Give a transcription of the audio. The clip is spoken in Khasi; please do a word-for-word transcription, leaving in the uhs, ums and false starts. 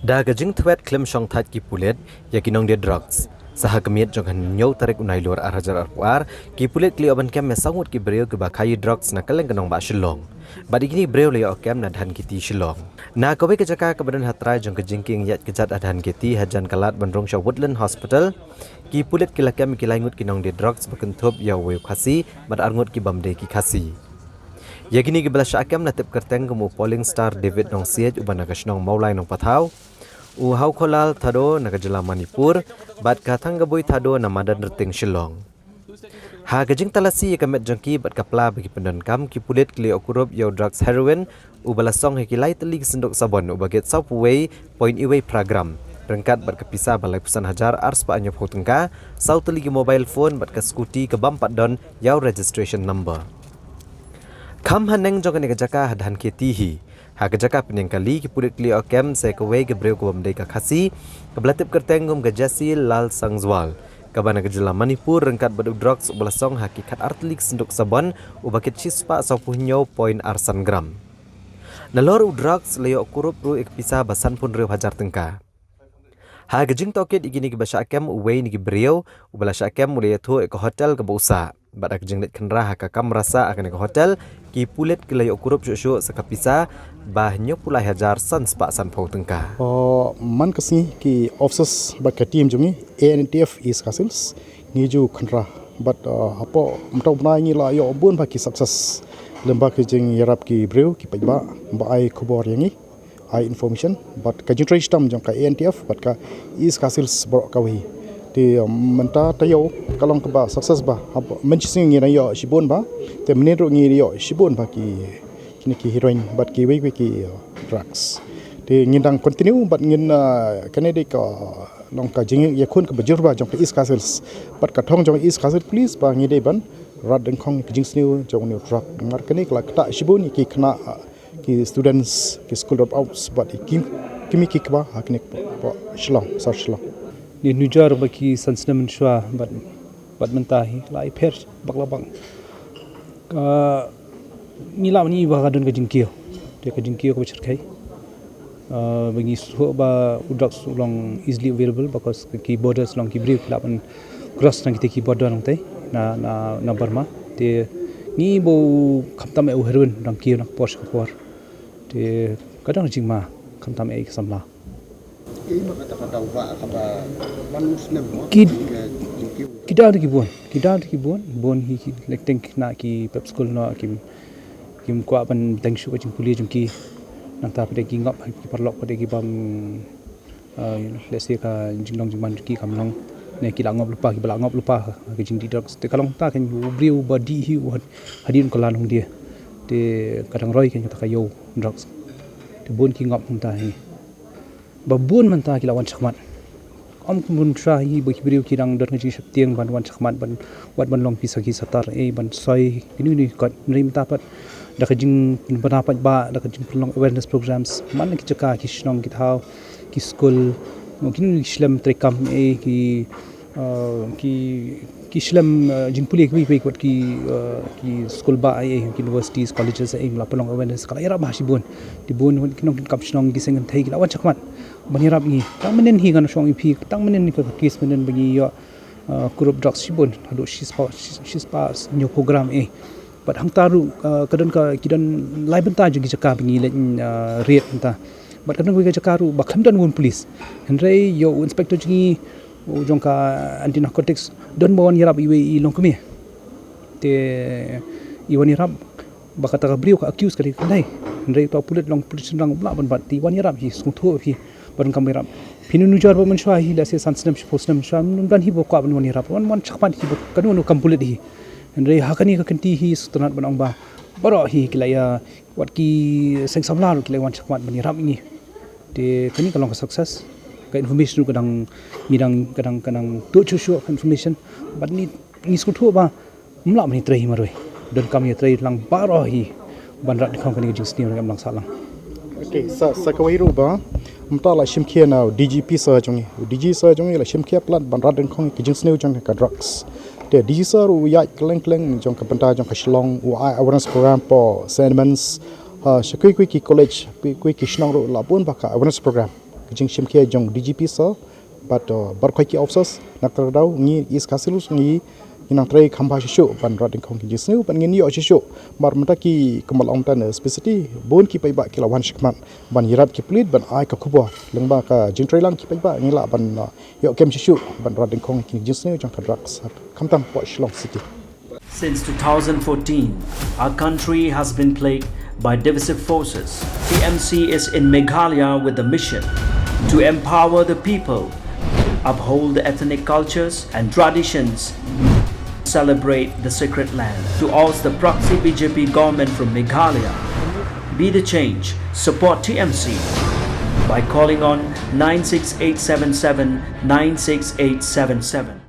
Da ka jingthwet khlem shongthait ki pulit ïa ki nongdie drugs, sa ha ka miet jong ka hynñiew tarik u Nailur ar hajar arphew ar, ki pulit ki la ïoh ban kem ïa saw ngut ki briew kiba khaïi drugs na kylleng ka nongbah Shillong. Bad ïa kine ki briew la ïoh kem na Dhankheti, Shillong. Na kawei ka jaka kaba don ha trai jong ka jingkieng ïaid kjat ha Dhankheti, hajan ka lad ban rung sha Woodland Hospital, ki pulit ki la kem ïa ki lai ngut ki nongdie drugs ba kynthup ïa uwei u Khasi bad ar ngut ki bym dei ki Khasi. Ïa kine kiba la shah kem la tip kyrteng kum u Polling Star David Nongsiej uba na ka shnong Mawlai Nongpathaw, u Hawkholal Thado na ka jylla Manipur, bad ka Thangabui Thado na Madanrting, Shillong. Ha ka jingtalasi ïa ka met jong ki bad ka pla ba ki pyndonkam, ki pulit ki la ïoh kurup ïa u drugs heroin uba la song ha ki lai tylli ki synduk sabon uba kit sawphew wei point wei phra gram, ryngkat bad ka pisa ba laiphew san hajar ar spah hynñiewphew tyngka, saw tylli ki mobile phone bad ka scooty ka bym pat don ïa u registration number. Kham haneng jong kane ka jaka ha Dhankheti hi, ha ka jaka pynïeng kali, ki pulit ki la ïoh kem sa ïa kawei ka briew ka bym dei ka Khasi, kaba la tip kyrteng kum ka Jesse Lalsangzual, kaba na ka jylla Manipur, ryngkat bad u drugs uba la song ha ki khat ar tylli ki synduk sabon uba kit shi spah sawphew hynñiew point ar san gram. Nalor u drugs la ïoh kurup ruh ïa ka pisa ba sanphew hynriew hajar tyngka. Ha ka jingtohkit ïa kine kiba shah kem, uwei na ki briew uba la shah kem u la ïathuh ïa ka hotel kaba u sah. Bad ha ka jingleit khynra ha ka kamra sah ha kane ka hotel, ki pulit ki la ïoh kurup shuh shuh sa ka pisa ba hynñiewphew lai hajar san spah sanphew tyngka. Uh, man ka sngi ki officers bad ka team jong ngi A N T F East Khasi Hills ngi ju khynra bad, uh, hapoh mynta u bnai ngi la ïoh bun bha ki success lem bad ka jingïarap ki briew, ki paidbah ba ai khubor ïa ngi, ai information bad ka jingtrei shitom jong ka A N T F bad ka East Khasi Hills baroh kawei. Te, um, mynta taïew ka long kaba success bha. Hap, mynshisngi ngi dang ïoh shibun bha, te mynnin ruh ngi ïoh shibun bha ki, kine ki heroin bad kiwei kiwei ki, uh, drugs. Te ngin dang continue bad ngin, uh, kane dei ka long ka jingïakhun kaba jur bha jong ka East Khasi Hills bad ka thong jong East Khasi Hills Police ba ngi dei ban rat dyngkhong ka jingsniew jong une u drug. Namar kane ka la ktah shibun ïa ki khynnah, uh, ki students, ki school dropouts bad ki kmie ki kpa ha kane ka Shillong, South Shillong. Ngi nujor ba ki san snem mynshuwa bad, bad mynta hi la ïapher bakla bak. Ka, ngi la, ngi ba ka don ka jingkiew. Te ka jingkiew kaba shyrkhei. Ah, ba ngi sngewthuh ba u drugs u long easily available, because ki borders long ki briew ki lah ban cross na kita ki border long te na, na, na Burma. Te ngi ba u khamtam ïa u heroin dang kiew na ka por sha ka por. Te ka dang jingma khamtam ïa ka samla. Ki, ki dang ki bun, ki dang ki bun, bun hi ki lek teng na ki pep skul noh ki, kim kwah ban teng shuh ka jingpule jong ki. Nangta pat ki ngop ki paralok pat ki bam, uh, let's say ka jinglong jingman ki kam long ne ki la ngop lypa, ki ba la ngop lypa ka jingdih drugs. Te ka long ta kan u briew ba dih hi u had-, hadien ka la nong dia. Te ka dang roi kan ta ka ïoh drugs. Te bun ki ngop nangta hi. Ba bun mynta ki la wan shakhmat. Ym kum mynshwa hi ba ki briew ki dang don ka jingsheptieng ban wan shakhmat ban wat ban long pisa ki satar, eh, ban soi kine kine kot. Hynrei mynta pat da ka jingpynbna pat ba da ka jingpynlong awareness programs man ki jaka ki shnong ki thaw ki skul, kine ki shlem treikam, eh, ki, uh, ki, ki shlem, uh, jingpule kiwei kiwei kot ki, uh, ki skul ba, eh, ki universities, colleges, eh, la pynlong awareness ka la ïarap bha shibun. Te bun ki nongkynrap shnong ki seng kynthei ki la wan shakhmat ban ïarap ngi. Tang mynnin hi ngan shong ïa phi, tang mynnin hi ka case mynnin ba ngi ïoh, uh, kurup drugs shibun haduh shispah, shis-, shispah hynñiewphew gram, eh. Bad hangta ruh, uh, ka don ka, ki don lai bynta jong ki jaka ba ngi leit, uh, raid hangta. Bad ka don ka jaka ruh ba khlem don won police. Hynrei ïoh u inspector jong ngi, u jong ka anti narcotics, don ba wan ïarap iwei i longkmie. Te i wan ïarap ba kata ka briew ka accuse ka dei kane. Hynrei uta u pulit long pulit shynrang, u lah ban bat, te i wan ïarap hi, sngewthuh hi ba donkam ïarap. Phin nujor ba mynshwa hi, lehse san snem, shiphew snem mynshwa, ym don hi ba kwah ban wan ïarap, wan, wan shakhmat hi ba kano kano kam pulit hi. Hynrei ha kane ka kynti hi sngewtynnat ban ong ba baroh hi ki la ïa, wat ki seng samla ruh ki la wan shakhmat ban ïarap ïa ngi. Te kane ka long ka success. Ka information ruh ka dang, ngi dang, ka dang, ka dang tuh shuh shuh ka information. Bad ngi, ngi sngewthuh ba ym lah ban ïatrei hi marwei. Donkam ïatrei lang baroh hi ban rat dyngkhong kane ka jingsniew ruh ym lang sah lang. Okay, sa, sa kawei ruh ba mynta la shim khia na u D G P sir jong ngi. U D G sir jong ngi la shim khia palat ban rat dyngkhong ka jingsniew jong ka drugs. Te D G sir u ïaid kylleng kylleng jong ka bynta jong ka Shillong, u ai awareness program hapoh Saint Edmund's, ha, sha kiwei kiwei ki college, kiwei kiwei ki shnong ruh la bun bha ka awareness program. Ka jingshim khia jong D G P sir bad, uh, baroh ki officers, na kata ka daw ngi East Khasi Hills ngi, ngi nang trei kham bha shisha ban rat dyngkhong ki jingsniew, ban ngin ïoh shisha. Namar mynta ki kumba la ong mynta ne specifically bun ki paidbah ki la wan shakhmat ban ïarap ki pulit ban ai ka khubor lyngba ka jingtrei lang ki paidbah, ngi lah ban, uh, ïoh kem shisha ban rat dyngkhong ki jingsniew jong ka drugs, khamtam hapoh Shillong City. Since two thousand fourteen, our country has been plagued by divisive forces. T M C is in Meghalaya with the mission to empower the people, uphold the ethnic cultures and traditions, celebrate the sacred land. To oust the proxy B J P government from Meghalaya, be the change, support T M C by calling on nine six eight seven seven nine six eight seven seven.